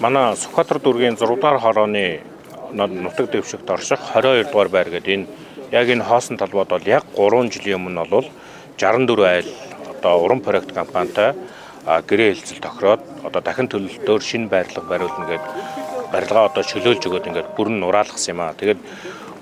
Манай Сүхбаатар дүүргийн 6 дугаар хорооны нутаг дэвшигт орших 22 дугаар байр гэдэг энэ яг энэ хоосон талбайд бол яг 3 жилийн өмнө бол 64 айл одоо уран проект компанитай гэрээ хэлцэл тохироод одоо дахин төлөлтөөр шинэ байрлал бариулна гэдэг барилгаа одоо чөлөөлж өгөөд ингээд бүрэн нураалгасан юм аа. Тэгээд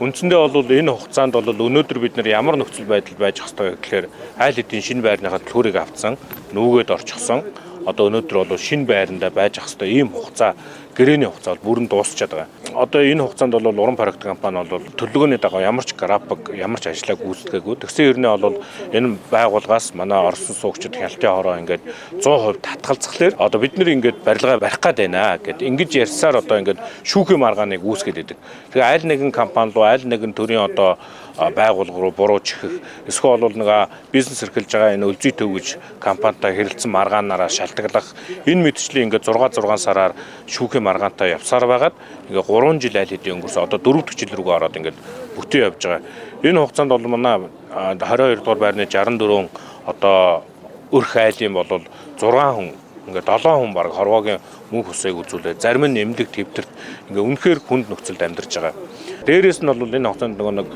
үндсэндээ бол энэ хугацаанд бол өнөөдөр бид нар ямар нөхцөл байдал байж хэвээр гэхээр айл хэдийн шинэ байрныхаа төлхөөрийг авцсан, нүүгээд орчихсон. Одоо өнөөдөр бол шинэ байрандаа байж ах хэвээр ийм хугацаа, гэрээний хугацаа бол бүрэн дуусчаад байгаа. Одоо энэ хугацаанд бол уран проект компани бол төлөвлөгөөний дагуу ямар ч график, ямар ч ажлаа гүйцэтгээгүй. Тэгсэн хэрнээ бол энэ байгууллагаас манай орсон суугчид хяналтын хороо ингээд 100% татгалзахлаар одоо бид нэр ингээд барилгаа барих гад байна гэд ингэж ярьсаар одоо ингээд шүүхийн маргааныг үүсгээд идэг. Тэгээ аль нэгэн компани руу, аль нэгэн төрийн одоо байгууллага руу буруу чихэх, эсвэл бол нэг бизнес эрхэлж байгаа энэ өлзий төв гэж компанитай хэрэлцэн маргаанаараа шалтгааллах энэ мэтчлийн ингээд 6 6 сараар шүүхийн маргаантай явсаар байгаад ингээд 3 жил аль хэдийн өнгөрсөн, одоо 4 дахь жил рүүгээ ороод ингээд бүтэн явж байгаа. Энэ хугацаанд бол манай 22 дугаар байрны 64 одоо өрх айлын бол 6 хүн ингээд 7 хүн баг хорвоогийн мөнх усыг үзүүлээ. Зарим нь эмнэлэг твдэрт ингээ үнэхээр хүнд нөхцөлд амьдарч байгаа. Дээрээс нь бол энэ хугацаанд нөгөө нэг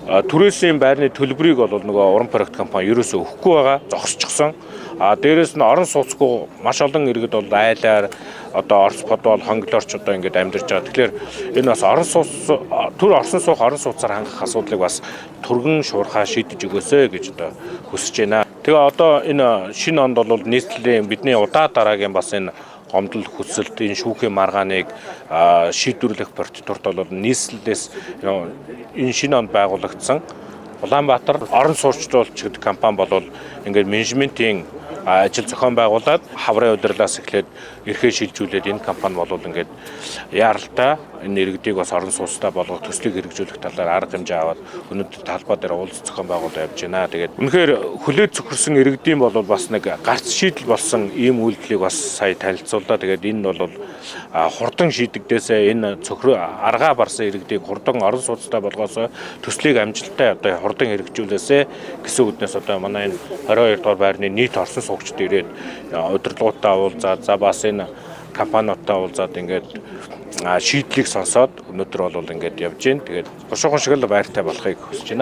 түрээсийн байрны төлбөрийг бол нөгөө уран проект компани ерөөсөө өгөхгүй байгаа, зогсчихсон. А дээрээс нь орон сууцгүй маш олон иргэд бол айлаар одоо Орос подвол хонглорч одоо ингээд амьдарч байгаа. Тэгэхээр энэ бас орон сууц төр орсон суух орон сууцаар хангах асуудлыг бас түргэн шуурхаа шийдэж өгөөсэй гэж одоо хүсэж байна. Тэгээ одоо энэ шинэ онд бол нийслэлийн бидний удаа дараагийн бас энэ гомдол хүсэлт, энэ шүүхийн маргааныг шийдвэрлэх процедурт бол нийслэлээс энэ шинэ онд байгуулагдсан Улаанбаатар орон суурьчдуулч гэдэг компани бол ингээд менежментийн ажил зохион байгуулад хаврын удирлаас эхлээд эрхээ шилжүүлээд энэ компани бол ингээд яаралтай энэ иргэдийг бас орон сууцтай болгох төслийг хэрэгжүүлэх талаар арга хэмжээ аваад өнөөдөр талбай дээр уулз зохион байгуулалт явж байна. Тэгээд үнэхээр хүлээж цөхөрсөн иргэдийн бол бас нэг гарц шийдэл болсон ийм үйлдэлийг бас сая танилцууллаа. Тэгээд энэ бол хурдан шийдэгдээсээ энэ цөхрөө аргаа барсан иргэдийг хурдан орон сууцтай болгоосоо, төслийг амжилттай одоо хурдан хэрэгжүүлээсэй гэсэн үднээс одоо манай энэ 22 дугаар байрны нийт орсон суугчид ирээд удирдлагуудтай уулзаад, за бас энэ компаниудтай уулзаад ингээд шийдлийг сонсоод өнөөдөр бол ингээд явж байна. Тэгээд бушуухан шиг л байртай болохыг хүсэж байна.